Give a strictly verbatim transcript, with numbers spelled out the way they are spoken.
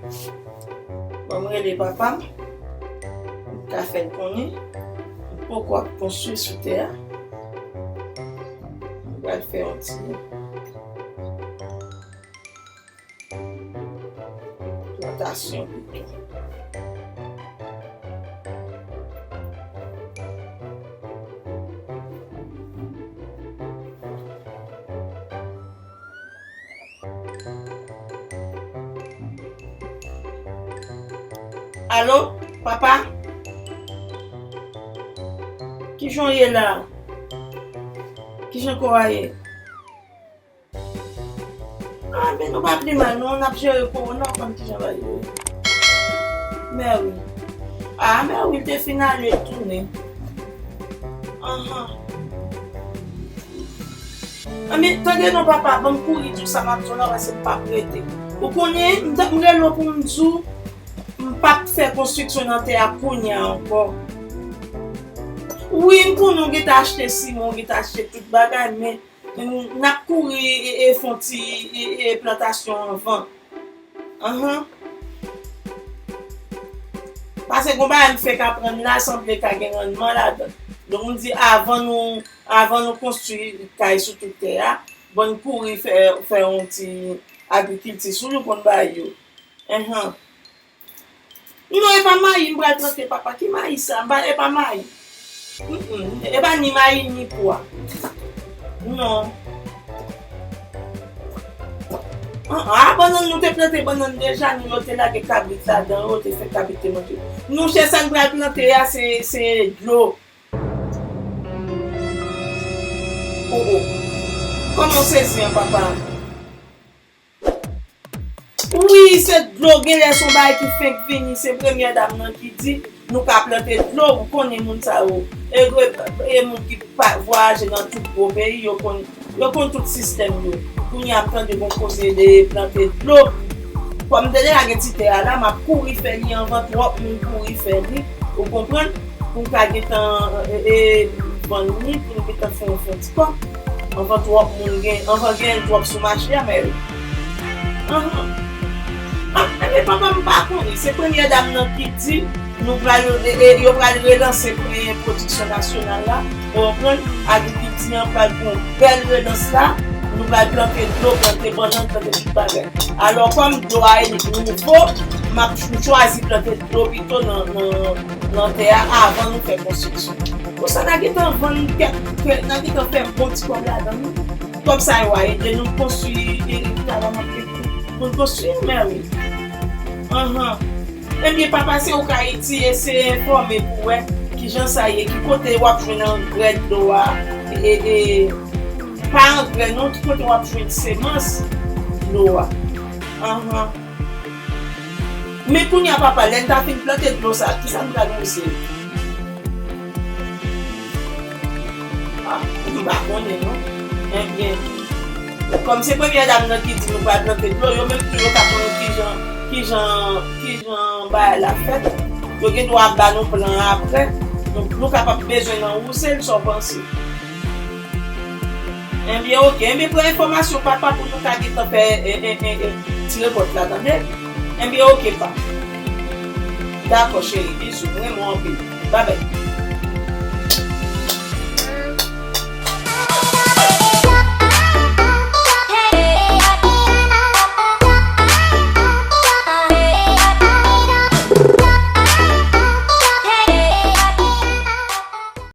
Bon, m rele papa m, m ka fè l konnen m poko ap konstwi sou tè a. M pral fè yon ti plantasyon pito. Alo, papa? Kijan w ye la? Kijan kò a ye? Ah, men nou pa pi mal, non, n ap jere kowona, w konn kijan bagay yo ye. Mèwi. Ah, mèwi, l te fin ale, l tounen. Anhan. Anben, tande non, papa, ban m kouri di w sa m ap di w la, paske m p ap rete. Ou konnen, m t ap rele w pou m di w, m p ap fè konstriksyon nan tè a kounye a ankò. Wi, m konnen w gentan achte siman, w gentan achte tout bagay, men n ap kouri e, e fè yon ti e, e plantasyon anvan. Anhan. Paske gon bagay m fèk aprann la, sanble ka gen rannman ladan. Donk, m di, avan nou, avan nou konstwi kay sou tout tè a, ban n kouri fè, fè yon ti agrikilti sou li, w konn bagay yo. Enhen. Non, e pa mayi m pral plante, papa. Ki mayi sa? M pa, e pa mayi. Mm, mm. E pa ni mayi, ni pwa. Non. Ah, ah, bannann, nou te plante bannann deja, nou, yo te lage kabrit ladan, yo te fè kabrit te manje. Nou, se sa n pral plante a, se, se dlo. Oh, oh. Kòman w sezi an, papa? Wi, se dlo, genlè se yon bagay ki fenk vini, se premyè dam nan ki di nou ka plante dlo, ou konnen moun sa yo. E, e, e moun ki pa vwayaje nan tout gwo peyi, yo konn, yo konn tout sistèm yo. Kounye a m tande gon koze de plante dlo. Kòm m te deja gen ti tè a la, m ap kouri fè li anvan twòp moun kouri fè li, ou konprann? Pou m ka gentan, e, e, vann li, pou m gentan fè yon, fè yon ti kòb. Anvan twòp moun gen, anvan gen twòp sou mache a, mèwi. Anhan. Ah, ebyen, papa m pa konnen. Se premyè dam nan ki di nou pral, e, e, yo pral relanse, e, pwodiksyon nasyonal la. Ou konprann? Agrikilti an pral gen yon bèl relans la. Nou pral plante dlo, plante bannann, plante tout bagay. Alò, kòm dlo a e nouvo, m ap ch-, m chwazi plante dlo pito nan, nan, nan tè a avan nou fè konstriksyon. Konsa, n a gentan vann kèk, kèk, n a gentan fè bon ti kòb ladan l. Kòb sa yo a ede nou konstwi, e, e, pou n konstwi, mèwi. Anhan. Ebyen, papa, se ou k a iti, eseye enfòme pou wè kijan sa ye, ki kote w ap jwenn angrè dlo a, e, e, pa angrè non, ki kote w ap jwenn semans dlo a. Anhan. Men kounye a, papa, lè n ta fin plante dlo sa, kisa n pral wouse? Ah, m pa konnen non. Ebyen, kòm se premyè dam nan ki di nou pral plante dlo, yo menm tou yo ka konnen kijan, kijan, kijan bagay la fèt. Yo gen dwa ap ba nou plan an apre. Donk, nou kapab bezwen nan wouse l, sa w panse? Ebyen, oke. Ebyen, pran enfòmasyon papa pou nou ka gentan fè, e, e, e, e, ti rekòt la, tande? Ebyen, oke, pa. Dakò, cheri. Bizou. M renmen w anpil. Babay.